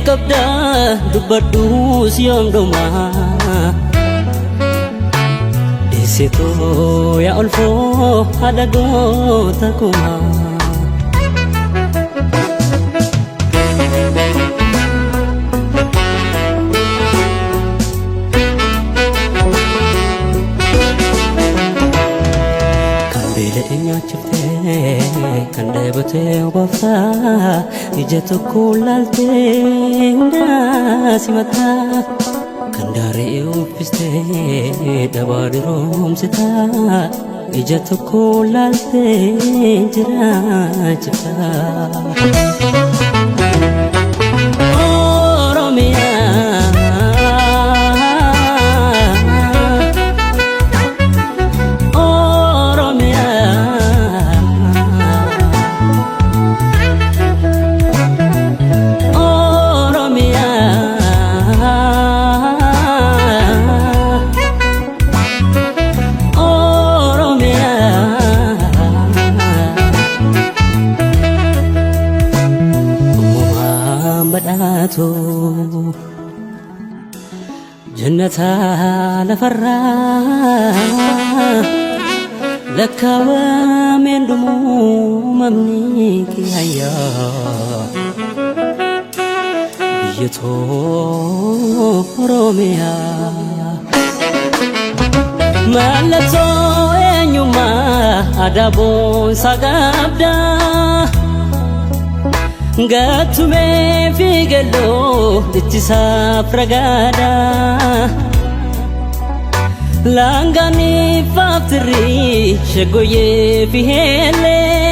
Qabda dubbadhuus yoom dhumaa deessitoo yaa olfoo haadha goota kumaa. Kan beela'e nyaachiftee, kan dheebotee obaaftaa, ija tokko laaltee hundaa simataa. Kan daaree uffistee dhabaa duroomsitaa, ija tokko laaltee jiraachiftaa. Oromiyaa. Oromiyaa. Oromiyaa. Oromiyaa. Uumamaan badhaatu jannata lafarraa lakkaawameen dhumuu mamni kiyayyaa biyya too Oromiyaa. Mallattoo eenyummaa aadaa boonsaa qabdaa. Gattumee fi galloo ittisaaf ragaadha. Laangaan ifaaf tirrii shaggooyyee fi heellee.